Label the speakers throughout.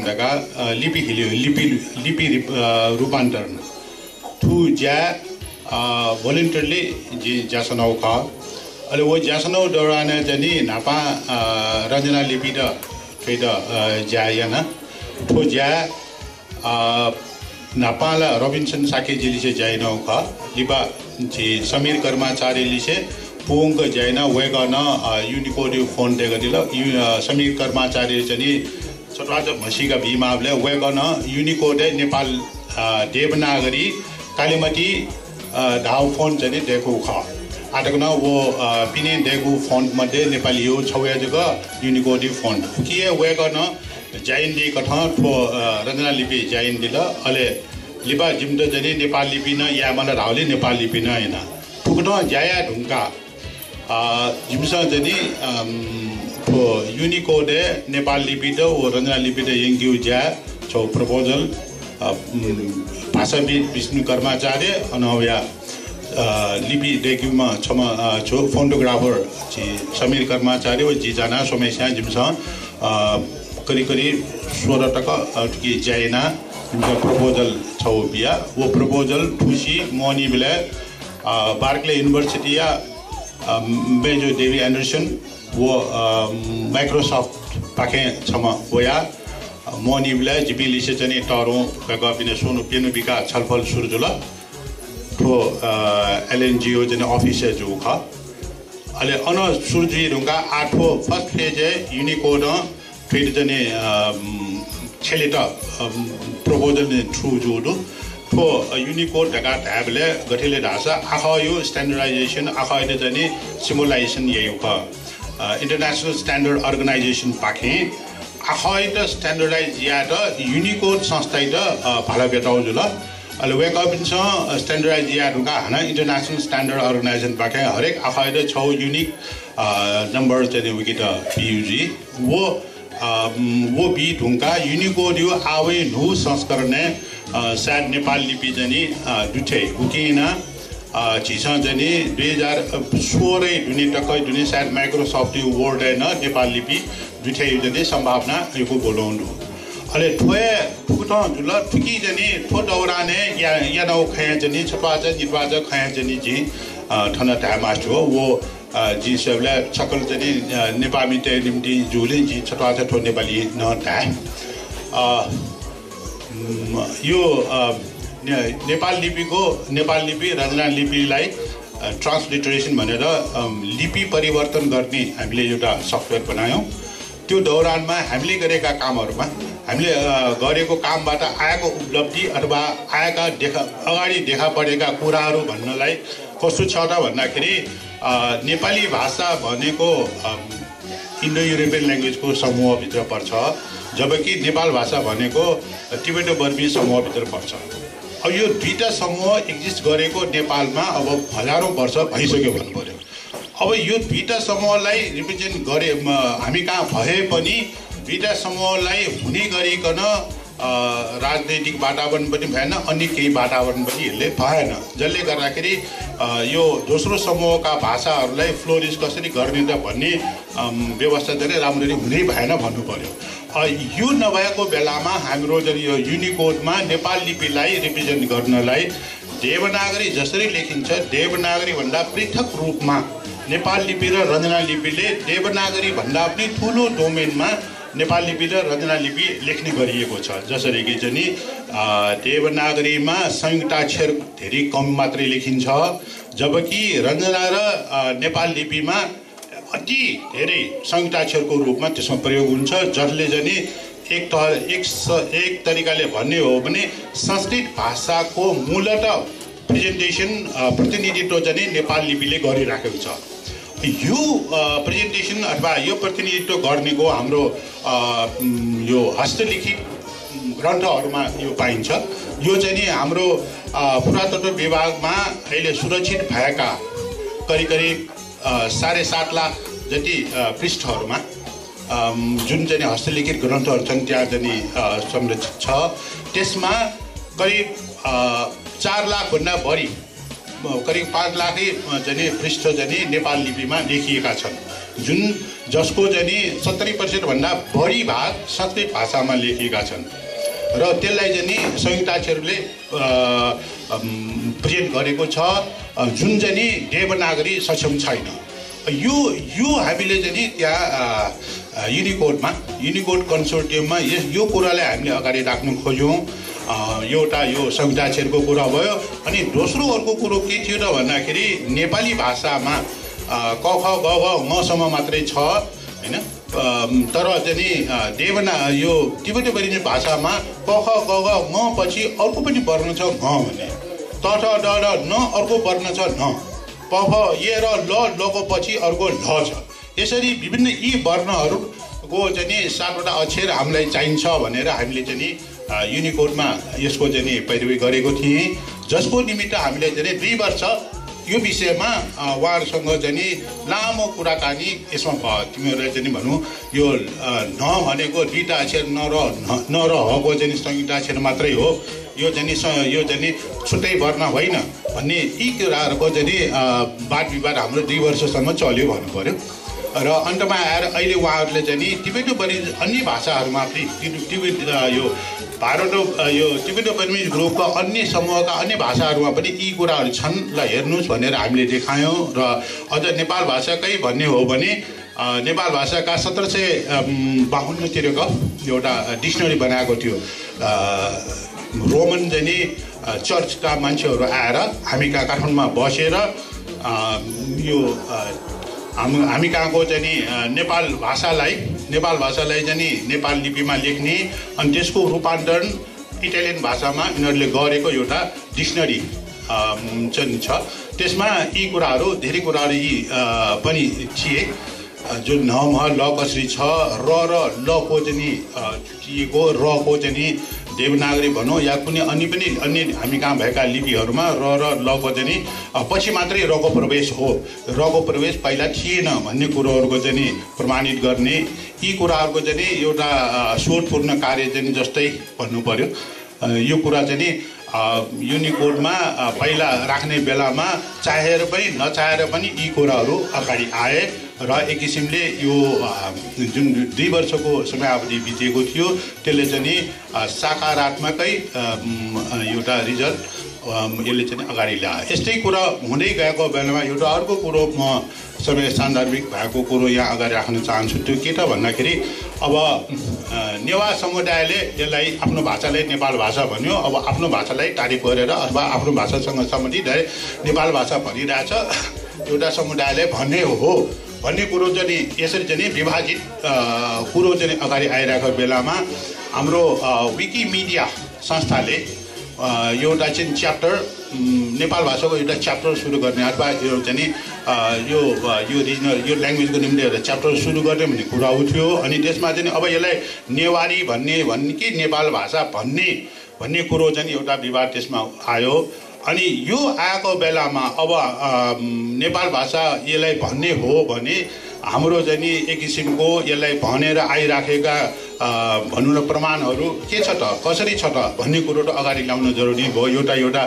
Speaker 1: कामदाका लिपि हिलियो लिपि रूपान्तरण थु ज्या भोलिन्टरली जी जासनौ ख अहिले वो जासनौ दौरान जनी नापा रञ्जना लिपि द फेद ज्यायना थु ज्या नापाला रबिन्सन साके जिलिसे जाइनौ ख लिपा जी समीर कर्मचारी लिसे पुंग जाइना वेगन युनिकोड फोन देगा दिल समीर कर्मचारी जनी सटवाज मसीका भीमाले वेगन युनिकोड नेपाल देवनागरी कालीमती धाव फोन जनी देखो ख आटकना वो पिने देखो फोन मध्ये नेपाली हो छौया जगा युनिकोड फोन किए वेगन जाइन दि कथा थो रञ्जना लिपि जाइन दिल अले लिपा जिम्द जनी नेपाल लिपि न यामला रावले नेपाल लिपि न हैन फुकनो जाया ढुंका जिमसा जनी युनिकोड नेपाल लिपि द ओ रञ्जना लिपि द यंग्यु ज्या छौ प्रपोजल भाषाविद विष्णु कर्मचारी अनवया लिपि डेक्युमा छमा छो फोटोग्राफर जी समीर कर्मचारी व जी जाना सोमेशा जिमसा करी 16 टका की जाइना जिमसा प्रपोजल छौ बिया वो प्रपोजल ठुसी मोनी बिले बार्कले यूनिवर्सिटी या मेजर डेवी एंडरसन वो माइक्रोसॉफ्ट पाके छमा होया मोनी बिले जिपी लिसे जनी टरो गगा बिने सोनु पेनु बिका छलफल सुरु जुल तो एलएनजीओ जने ऑफिसर जो खा अले अन सुरजी रुंगा आठो फर्स्ट फेज युनिकोड फेरि जने छेलेटा प्रपोजल ने थ्रू जोडो तो युनिकोड ढका ढाबले गठिले ढासा आखयो स्ट्यान्डर्डाइजेसन आखयो जने सिमुलेसन ययुका इंटरनेशनल स्ट्यान्डर्ड अर्गनाइजेसन पाखे आखयो स्ट्यान्डर्डाइज या त युनिकोड संस्था त भाला बेटाउ जुल अले वेक अप इन स्ट्यान्डर्डाइज या ढुका हना इंटरनेशनल स्ट्यान्डर्ड अर्गनाइजेसन पाखे हरेक आखयो छौ युनिक नम्बर चाहिँ विकिट पीयूजी वो बी ढुंका युनिकोड यो आवे नु संस्करण सायद नेपाल लिपि जनी दुठै हुकिना झिसा जनी 2016 दुनी टकै दुनी सायद माइक्रोसॉफ्ट वर्ड न नेपाल लिपि दुठै जनी सम्भावना यो बोलाउनु अले ठोए फुटो जुल ठुकी जनी ठो दौराने या नौ खया जनी छपाज निवाज खया जनी जी ठना धामास हो वो जी सबले छकल जनी नेपाली ते निम्ति जुले जी छटवा छटो नेपाली न था यो नेपाल लिपि रञ्जना लिपिलाई ट्रान्सलिटरेसन भनेर लिपि परिवर्तन गर्ने हामीले एउटा सफ्टवेयर बनायौं त्यो दौरानमा हामीले गरेका कामहरुमा हामीले गरेको कामबाट आएको उपलब्धि अथवा आएका अगाडि देखा परेका कुराहरु भन्नलाई कस्तो छ त भन्दाखेरि नेपाली भाषा भनेको इन्डो युरोपियन ल्याङ्ग्वेजको समूहभित्र पर्छ जबकि नेपाल भाषा भनेको टिबेटो बर्मी समूहभित्र पर्छ अब यो दुईटा समूह एक्जिस्ट गरेको नेपालमा अब हजारौं वर्ष भइसक्यो भन्नु पर्यो अब यो दुईटा समूहलाई रिप्रेजेन्ट गरे हामी कहाँ भए पनि दुईटा समूहलाई हुने गरिकन राजनैतिक वातावरण पनि भएन अन्य केही वातावरण पनि यसले भएन जसले गर्दाखेरि यो दोस्रो समूहका भाषाहरूलाई फ्लोरिस कसरी गर्ने त भन्ने व्यवस्था चाहिँ राम्ररी हुनै भएन भन्नु पर्यो यो नभएको बेलामा हाम्रो यो युनिकोडमा नेपाल लिपिलाई रिप्रेजेन्ट गर्नलाई देवनागरी जसरी लेखिन्छ देवनागरी भन्दा पृथक रूपमा नेपाल लिपि र रञ्जना लिपिले देवनागरी भन्दा पनि ठूलो डोमेनमा नेपाल लिपि र रञ्जना लिपि लेख्ने गरिएको छ जसरी कि चाहिँ देवनागरीमा संयुक्ताक्षर धेरै कम मात्रै लेखिन्छ जबकि रञ्जना र नेपाल लिपिमा अति धेरै संयुक्ताक्षरको रूपमा त्यसमा प्रयोग हुन्छ जसले चाहिँ एक तरिकाले भन्ने हो भने संस्कृत भाषाको मूलत प्रेजेन्टेसन प्रतिनिधित्व चाहिँ नेपाल लिपिले गरिराखेको छ यो प्रेजेन्टेसन अथवा यो प्रतिनिधित्व गर्नेको हाम्रो यो हस्तलिखित ग्रन्थहरुमा यो पाइन्छ यो चाहिँ नि हाम्रो पुरातत्व विभागमा अहिले सुरक्षित भएका करिब 7.5 लाख जति पृष्ठहरुमा जुन चाहिँ हस्तलिखित ग्रन्थहरु छन् त्यहाँ चाहिँ संरक्षित छ त्यसमा करिब 4 लाख भन्दा बढी करिब 5 लाखै चाहिँ पृष्ठ चाहिँ नेपाल लिपिमा लेखिएका छन् जुन जसको चाहिँ 70% भन्दा बढी भाग संस्कृत भाषामा लेखिएका छन् र त्यसलाई चाहिँ संहिताक्षरले प्रेजेन्ट गरेको छ, जुन चाहिँ देवनागरी सक्षम छैन। यो हामीले चाहिँ त्यहाँ युनिकोड कन्सोर्टियममा यो कुरालाई हामीले अगाडि राख्न खोज्यौँ। एउटा यो संहिताक्षरको कुरा भयो। अनि दोस्रो अर्को कुरो के थियो र भन्दाखेरि नेपाली भाषामा क ख ग घ मसम्म मात्रै छ हैन, तर चाहिँ यो तिब्बती भाषामा क ख ग घ म पछि अर्को पनि वर्ण छ घ भन्ने, त ठ ड ढ न अर्को वर्ण छ न, प फ ए र लको पछि अर्को ल छ। यसरी विभिन्न यी वर्णहरूको चाहिँ 7वटा अक्षर हामीलाई चाहिन्छ भनेर हामीले चाहिँ युनिकोडमा यसको चाहिँ पैरवी गरेको थिएँ, जसको निमित्त हामीले चाहिँ 2 वर्ष यो विषयमा उहाँहरूसँग चाहिँ लामो कुराकानी यसमा भयो। तिमीहरूलाई चाहिँ भनौँ यो न भनेको 2टा अक्षर न र हको चाहिँ संहिताक्षर मात्रै हो, यो चाहिँ छुट्टै वर्ण होइन भन्ने यी कुराहरूको चाहिँ वाद विवाद हाम्रो 2 वर्षसम्म चल्यो भन्नु पर्यो। र अन्तमा आएर अहिले उहाँहरूले चाहिँ तिब्बती अन्य भाषाहरूमा पनि यो भारत यो तिब्बती बर्मिज ग्रुपका अन्य समूहका अन्य भाषाहरूमा पनि यी कुराहरू छन् ल हेर्नुहोस् भनेर हामीले देखायौँ। र अझ नेपाल भाषाकै भन्ने हो भने नेपाल भाषाका 1752तिरको एउटा डिक्सनरी बनाएको थियो। रोमन चाहिँ चर्चका मान्छेहरू आएर हामी कहाँ काठमाडौँमा बसेर यो हामी कहाँको चाहिँ नेपाल भाषालाई चाहिँ नेपाल लिपिमा लेख्ने अनि त्यसको रूपान्तरण इटालियन भाषामा यिनीहरूले गरेको एउटा डिक्सनरी चाहिँ छ। त्यसमा यी कुराहरू धेरै कुराहरू यी पनि थिए, जो न म ल कसरी छ, र लको चाहिँ छुटिएको, रको चाहिँ देवनागरी भनौँ या कुनै अन्य हामी कहाँ भएका लिपिहरूमा र लको चाहिँ पछि मात्रै रको प्रवेश हो, रको प्रवेश पहिला थिएन भन्ने कुरोहरूको चाहिँ प्रमाणित गर्ने यी कुराहरूको चाहिँ एउटा शोधपूर्ण कार्य चाहिँ जस्तै भन्नु पर्यो। यो कुरा चाहिँ युनिकोडमा पहिला राख्ने बेलामा चाहेर पनि नचाहेर पनि यी कुराहरू अगाडि आए र एक किसिमले यो जुन 2 वर्षको समयावधि बितेको थियो त्यसले चाहिँ सकारात्मकै एउटा रिजल्ट यसले चाहिँ अगाडि ल्यायो। यस्तै कुरा हुँदै गएको बेलामा एउटा अर्को कुरो म समय सान्दर्भिक भएको कुरो यहाँ अगाडि राख्न चाहन्छु। त्यो के त भन्दाखेरि अब नेवा समुदायले यसलाई आफ्नो भाषालाई नेपाल भाषा भन्यो, अब आफ्नो भाषालाई तारिफ गरेर अथवा आफ्नो भाषासँग सम्बन्धित नेपाल भाषा भनिरहेछ एउटा समुदायले भन्ने हो भन्ने कुरो चाहिँ यसरी चाहिँ विभाजित कुरो चाहिँ अगाडि आइरहेको बेलामा हाम्रो विकिमिडिया संस्थाले एउटा चाहिँ च्याप्टर नेपाल भाषाको एउटा च्याप्टर सुरु गर्ने अथवा यो चाहिँ यो रिजनल यो ल्याङ्ग्वेजको निम्ति एउटा च्याप्टर सुरु गर्ने भन्ने कुरा उठ्यो। अनि त्यसमा चाहिँ अब यसलाई नेवारी भन्ने कि नेपाल भाषा भन्ने कुरो चाहिँ एउटा विवाद त्यसमा आयो। अनि यो आएको बेलामा अब नेपाल भाषा यसलाई भन्ने हो भने हाम्रो चाहिँ एक किसिमको यसलाई भनेर आइराखेका भनौँ न प्रमाणहरू के छ त, कसरी छ त भन्ने कुरो त अगाडि ल्याउन जरुरी भयो। एउटा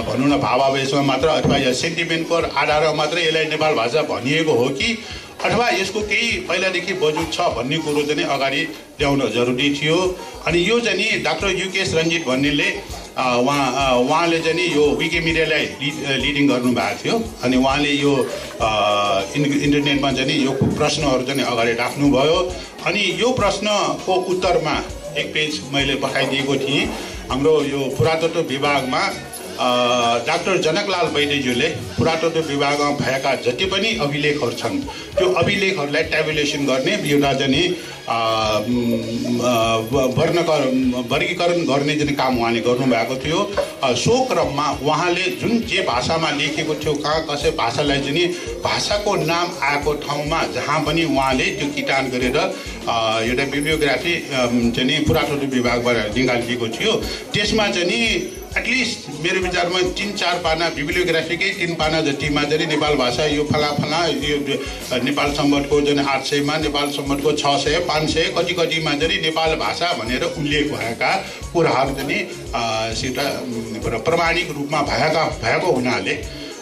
Speaker 1: भनौँ न भावावेशमा मात्र अथवा या सेन्टिमेन्टको आधारमा मात्रै यसलाई नेपाल भाषा भनिएको हो कि अथवा यसको केही पहिलादेखि वजुद छ भन्ने कुरो चाहिँ अगाडि ल्याउन जरुरी थियो। अनि यो चाहिँ डाक्टर युकेश रञ्जित भन्नेले उहाँले चाहिँ यो विकिमिडियालाई लिडिङ गर्नुभएको थियो। अनि उहाँले यो इन्टरनेटमा चाहिँ यो प्रश्नहरू चाहिँ अगाडि राख्नुभयो। अनि यो प्रश्नको उत्तरमा एक पेज मैले पठाइदिएको थिएँ। हाम्रो यो पुरातत्व विभागमा डाक्टर जनकलाल वैद्यज्यूले पुरातत्व विभागमा भएका जति पनि अभिलेखहरू छन् त्यो अभिलेखहरूलाई ट्याबुलेसन गर्ने एउटा चाहिँ वर्गीकरण गर्ने चाहिँ काम उहाँले गर्नुभएको थियो। सो क्रममा उहाँले जुन जे भाषामा लेखेको थियो कहाँ कसै भाषालाई चाहिँ भाषाको नाम आएको ठाउँमा जहाँ पनि उहाँले त्यो किटान गरेर एउटा बिब्लियोग्राफी चाहिँ पुरातत्व विभागबाट निकालिएको थियो। त्यसमा चाहिँ एटलिस्ट मेरो विचारमा 3-4 पाना बिब्लियोग्राफीकै 3 पाना जतिमा चाहिँ नेपाल भाषा यो फला यो नेपाल सम्बन्धको चाहिँ 800मा नेपाल सम्बन्धको 600 500 कतिमा चाहिँ नेपाल भाषा भनेर उल्लेख भएका कुराहरू चाहिँ एउटा प्रमाणिक रूपमा भएको हुनाले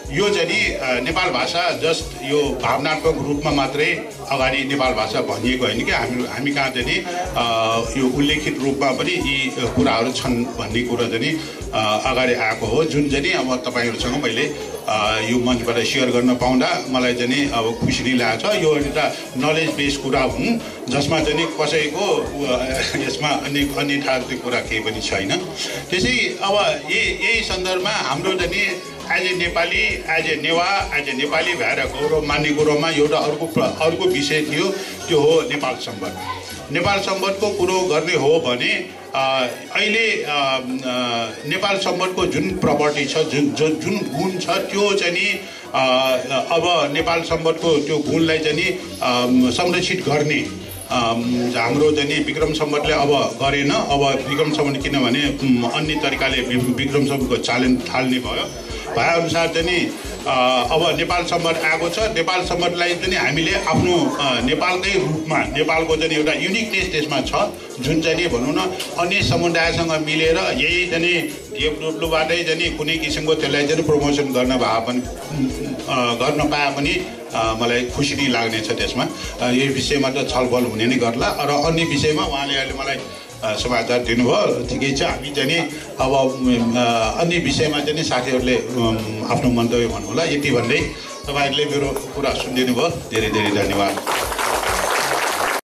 Speaker 1: यो चाहिँ नि नेपाल भाषा जस्ट यो भावनात्मक रूपमा मात्रै अगाडि नेपाल भाषा भनिएको होइन कि हामी कहाँ चाहिँ नि यो उल्लेखित रूपमा पनि यी कुराहरू छन् भन्ने कुरा चाहिँ नि अगाडि आएको हो, जुन चाहिँ नि अब तपाईँहरूसँग मैले यो मञ्चबाट सेयर गर्न पाउँदा मलाई चाहिँ नि अब खुसी नै लागेको छ। यो एउटा नलेज बेस कुरा हुन् जसमा चाहिँ नि कसैको यसमा अन्य ठाउँको कुरा केही पनि छैन। त्यसै अब यही सन्दर्भमा हाम्रो चाहिँ नि as a Nepali, as a Newa, as a Nepali भएर गौरव मान्ने कुरोमा एउटा अर्को विषय थियो, त्यो हो नेपाल सम्बन्ध। नेपाल सम्बन्धको कुरो गर्ने हो भने अहिले नेपाल सम्बन्धको जुन प्रपर्टी छ, जुन गुण छ, त्यो चाहिँ नि अब नेपाल सम्बन्धको त्यो गुणलाई चाहिँ नि संरक्षित गर्ने हाम्रो चाहिँ नि विक्रम सम्बन्धले अब गरेन। अब विक्रम सम्बन्ध किनभने अन्य तरिकाले विक्रम सम्बन्धको थाल्ने भयो, भएअनुसार चाहिँ नि अब नेपाल सम्बन्ध आएको छ। नेपाल सम्बन्धलाई चाहिँ हामीले आफ्नो नेपालकै रूपमा, नेपालको चाहिँ एउटा युनिकनेस त्यसमा छ, जुन चाहिँ नि भनौँ न अन्य समुदायसँग मिलेर यही चाहिँ नि डेभलपबाटै चाहिँ नि कुनै किसिमको त्यसलाई चाहिँ प्रमोसन गर्न पाए पनि मलाई खुसी नै लाग्नेछ। त्यसमा यो विषयमा त छलफल हुने नै गर्ला। र अन्य विषयमा उहाँले अहिले मलाई समाचार दिनुभयो, ठिकै छ। हामी चाहिँ नि अब अन्य विषयमा चाहिँ नि साथीहरूले आफ्नो मन्तव्य भन्नुहोला। यति भन्दै तपाईँहरूले मेरो कुरा सुनिदिनु भयो, धेरै धेरै धन्यवाद।